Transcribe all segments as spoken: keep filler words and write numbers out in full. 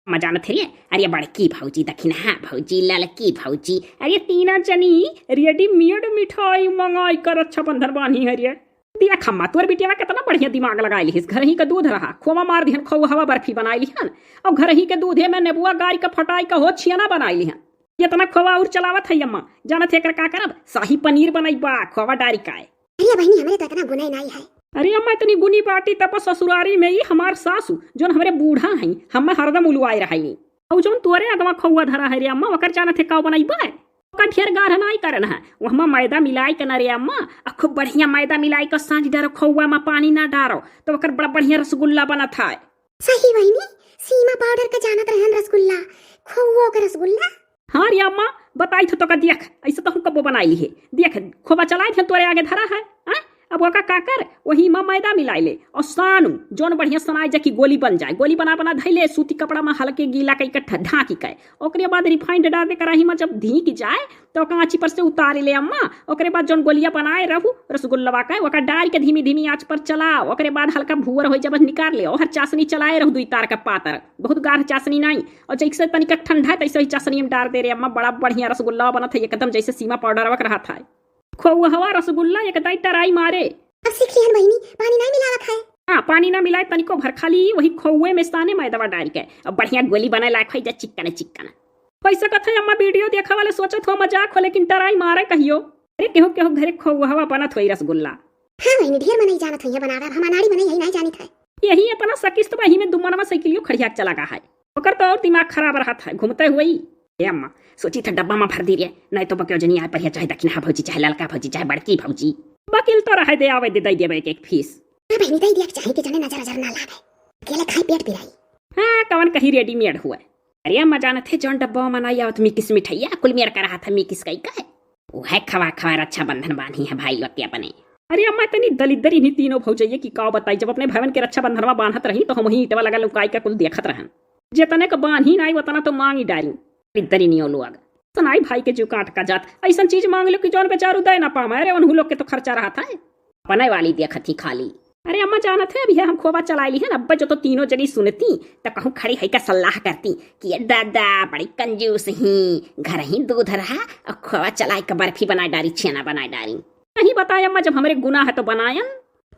अम्मा जानत है रे, अरे बड़की भौजी, दखिनहा भौजी, ललकी भौजी, अरे तीना जनी readymade मिठाई मंगाई क रक्षाबंधन बान्ही है रे। देख अम्मा, तोर बिटिया केतना बढ़िया दिमाग लगाइ लिहिस। घरही क दूध रहा, खोवा मार दिहन, खोवा हवा बर्फी बनाइ लिहन, अउर घरही क दूधे में नेबुआ गारि क फटाइ क हो छियना बनाइ लिहन। एतना खोवा अउर चलावत है अम्मा, जानत है एकर का करब? शाही पनीर बनइबा, खोवा डारि क। अरे बहिनी, हमरे तो एतना गुनाह नाहीं है। अरे अम्मा, एतनी गुनी बाटी तब ससुरारी में ही हमार सासु, जउन हमरे बूढ़ा हैं, हम्मे हरदम उलुआए रहइनी। अउ जउन तोरे अगवा खोवा धरा है रे अम्मा, ओकर जानत है का बनइबा? ओकर ढेर गाढ़ नाहीं करन है, ओहमा मैदा मिलाइ क न रे अम्मा, अ खूब बढ़िया मैदा मिलाइ क साँझ डारो खोवा में, पानी न डारो, तो ओकर बड़ा बढ़िया रसगुल्ला बनत है। सही बहिनी, सीमा पाउडर क जानत रहन रसगुल्ला, खोवा क रसगुल्ला। हाँ रे अम्मा, बताई थो तोका, देख, अइसे तहूँ कब्बो बनाइ लिहे। देख, खोवा चलाइ दिहन तोरे आगे धरा है, हाँ? अब ओका का कर, ओही मा मैदा मिलाइ ले, अउर सानु, जउन बढ़िया सनाइ जाए कि गोली बन जाए, गोली बना बना धइ ले, सूती कपड़ा मा हल्के गीला कइ के ढ-, ढाँकि के, ओकरे बाद refined डार दे कराही मा, जब धींक जाए, तो ओका आँची पर से उतारि ले अम्मा। ओकरे बाद जउन गोलिया बनाए रहू रसगुल्लवा क, ओका डारि के धीमी धीमी आँच पर चलाओ, ओकरे बाद हल्का भुअर होइ जाए, बस निकार ले। ओहर चासनी चलाए रहू दुइ तार क पातर, बहुत गाढ़ चासनी नाहीं, अउर जइसे तनिक ठंडा है, तइसे ही चासनी में डार दे रे अम्मा, बड़ा बढ़िया रसगुल्ला बनत है, एकदम जइसे सीमा पाउडरवा क रहत है। खोवा हवा रसगुल्ला एकदम टराई मारे। अब सीख लिहन बहिनी, पानी नाहीं मिलावत है। हाँ, पानी न मिलाए तनिको भर, खाली वही खोवे में साने मैदवा डारि के, अब बढ़िया गोली बनाए लायक होइ जा, चिक्कन चिक्कन। वइसे कथे अम्मा, video देखा वाले सोचत हो मजाक हो, लेकिन टराई मारे कहियो। अरे केहू केहू घरे खोवा हवा बनत होई रसगुल्ला। हाँ बहिनी, ढेर मनई जानत होइहैं बनावे, अब हम अनाड़ी मनई है, नाहीं जानित है। यही एतना सकिस्त बा, यही में दुमनवा साइकिलियो खड़िया के चला गा है। ओकर तो अउर दिमाग खराब रहत है, घूमते हुए ही। ए अम्मा, सोचित है डब्बा मा भर दी रे, नाहीं तो बक्यो जनी आए परिया, चाहे दखिनहा भौजी, चाहे ललका भौजी, चाहे बड़की भौजी। बकिल तो रहे दे, आवे दे, दइ देबे एक एक piece। हाँ बहिनी, दइ दिया के चाही कि जने नजर अजर ना लागे, अकेले खाई पेट पिराई। हाँ, कवन कही readymade हुए। अरे अम्मा जानत है, जउन डब्बा मा नाहीं आवत मिकिस मिठइया, कुल मेर का रहत है मिकिस कइ का। उहै खवा खवा रक्षाबंधन बान्ही है भाई लोग के अपने। अरे अम्मा, एतनी दलिद्दर इन्हीं तीनों भौजइया कि का बताई, जब अपने भवन के रक्षाबंधनवा बान्हत रही तो हमहीं ईंटवा लगा लुकाइ के कुल देखत रहन। जेतने क बान्ही नाहीं ओतना तो माँगि डारी। दलिद्दर इन्हीं लोग। सनाई भाई के जीव काट का जात, अइसन चीज माँगि लो कि जउन बेचारू दइ न पावे। अरे उन्हू लोग के तो खर्चा रहत है। अपने वाली देखत ही खाली। अरे अम्मा जानत है, अभी हम खोवा चलाइ लिहन, अब्बे जो तो तीनों जनी सुनती, त कहूँ खड़ी होइके सलाह करती कि ये दादा बड़ी कंजूस ही, घरही दूध रहा अउर खोवा चलाइ के बर्फी बनाइ डारी, छेना बनाइ डारी। नहीं बताए अम्मा, जब हमरे गुनाह है तो बनायन।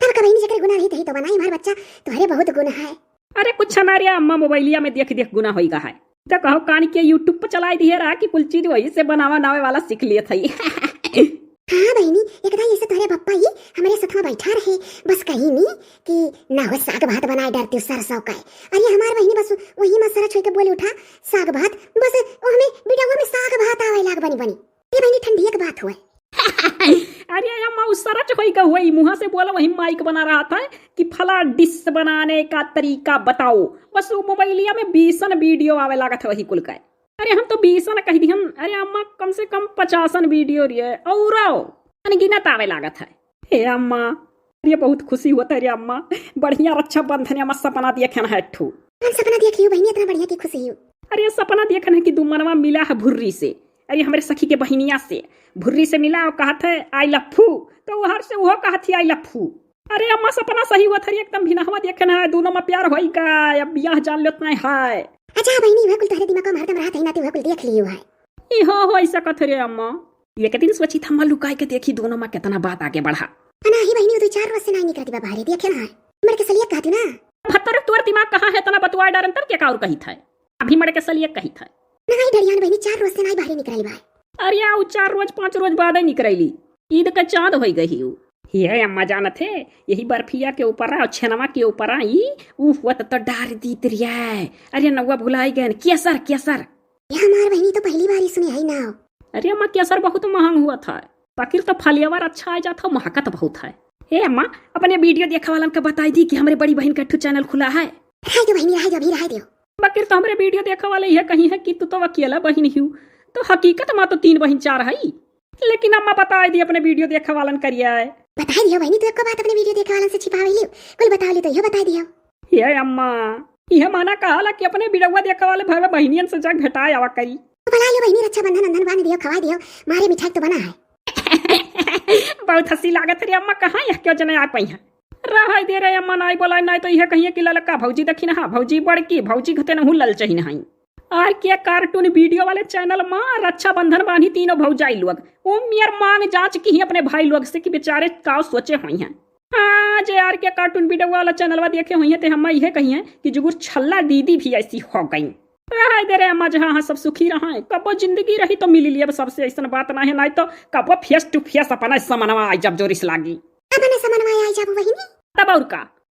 तब का बहिनी, जेकर गुनाह रही तही तो बनाई, हमार बच्चा तोहरे बहुत गुनाह है। अरे कुछ ना रे अम्मा, मोबाइलिया में देख देख गुनाह होइ गा है। त कहो कान के YouTube पर चलाइ दिहे रहा कि कुल चीज वही से बनावा नावे वाला सीख लेत है। हाँ बहिनी, एक दाई अइसे तोहरे बप्पा ही हमरे सथवा बैठा रहे, बस कहिन कि ना हो साग भात बनाइ डारतिउ सरसों का। अरे हमार बहिनी बस वही मा सरच होइके बोलि उठा, साग भात, बस ओहमे बिडवा में साग भात आवे लाग बनी बनी। ए बहिनी, ठंडिया के बात हुए। अरे अम्मा, उ सरच होइके हुए, मुँहा से बोला वही माइक बना रहत है कि फला dish बनाने का तरीका बताओ। बस उ मोबाइलिया में बीसन video आवे लागत है वही कुल का। अरे हम तो बीसन कहि दिहन, अरे अम्मा कम से कम पचासन video रे, अउर अनगिनत आवे लागत है। हे अम्मा, अरे बहुत खुशी होत है रे अम्मा, बढ़िया रक्षाबंधन अम्मा सपना देखन है एक ठो। कौन सपना देख लियो बहिनी, एतना बढ़िया कि खुशी हो? अरे सपना देखन है कि दुमनवा मिला है भुर्री से, अरे हमरे सखी के बहिनिया से, भुर्री से मिला अउर कहत है I love you, तो उहर से उहो कहत ही I love you। अरे अम्मा, सपना सही हुआ थरी, एकदम भिनहवा देखे ना है, दुनो मा प्यार होई का, अब बियाह जान लेत नहीं है। अच्छा बहिनी, उहे कुल तोहरे दिमाग मा हरदम रहत है ना, तू उहे कुल देख लियो है। ई हो हो, अइसा कथ रे अम्मा। एक दिन सोचित है अम्मा लुकाइ के देखी दुनो मा केतना बात आगे बढ़ा। अना ही बहिनी, उ दुइ चार रोज से नाहीं निकरती बा बाहरे, देखे ना है। मर के सलिया कहती ना। भत्तर तोर दिमाग कहाँ है, एतना बतुआ डारन तब के का अउर कहित है। अभी मर के सलिया कहित है। नाहीं ढरियान बहिनी, चार रोज से नाहीं बाहरे निकरली बा। अरे आ, उ चार रोज पाँच रोज बादे निकरली। ईद का चाँद होइ गई उ। हे अम्मा जानत है, यही बर्फिया के ऊपर अउर छेनवा के ऊपर ई उ हुआ त, त डार दीत रिया। अरे नौवा भुलाइ गएन, केसर, केसर। ये हमार बहिनी तो पहली बार ही सुने है ना। अरे अम्मा, केसर बहुत महंग हुआ था, बाकिर तो फलेवर अच्छा आ जात है, महकत बहुत है। हे अम्मा, अपने video देखे वालन का बताइ दी कि हमरे बड़ी बहिन का एक ठो channel खुला है। रहाई दो बहिनी, रहाई दो, अभी रहाई दो। बाकिर तो हमरे video देखे वाले यह कही है कि तू तो अकेला बहिन हिउ, तो हकीकत मा तो तीन बहिन चार है। लेकिन अम्मा बताइ दी अपने video देखे वालन करिया है। बताइ दियो बहिनी, तू एको बात अपने video देखे वालन से छिपावे लियो, कुल बतावे लियो तो यह बताइ दियो। हे अम्मा, यह माना कहाला कि अपने बिडवा देखे वाले भाई बहिनियन से जाके भेटाए आवा करी। तो बुलाइ लियो बहिनी, रक्षाबंधन अंधन बांध दियो, खवाइ दियो, मारे मिठाई तो बना है। बहुत हँसी लागत है रे अम्मा, कहाँ यह क्यों जने आ पाई है। रहै दे रे अम्मा, नाई बोलाए, नाई तो इहे कहिए कि ललका भौजी देखी ना, हाँ, भौजी बड़की, भौजी घते नहू ललचही नहीं। आर के कार्टून वीडियो वाले चैनल मा रक्षाबंधन बान्ही तीनों भौजाई लोग। उ मियर मांग जांच किहीं अपने भाई लोग से कि बेचारे का सोचे होइहैं। हाँ, जे आर के कार्टून वीडियो वाला चैनलवा देखे होइहैं ते हम्मा इहे कहिहैं कि जुगुर छल्ला दीदी भी ऐसी हो गई। रहै दे रे अम्मा, जहाँ हाँ सब सुखी रहैं, कबो जिंदगी रही तो मिली लियब सबसे, ऐसन बात नाहीं, नाहीं तो कबो face to face अपना समनवा आई जब जोरिस लागी। अपने समनवा आई जब वही नहीं। तब और का,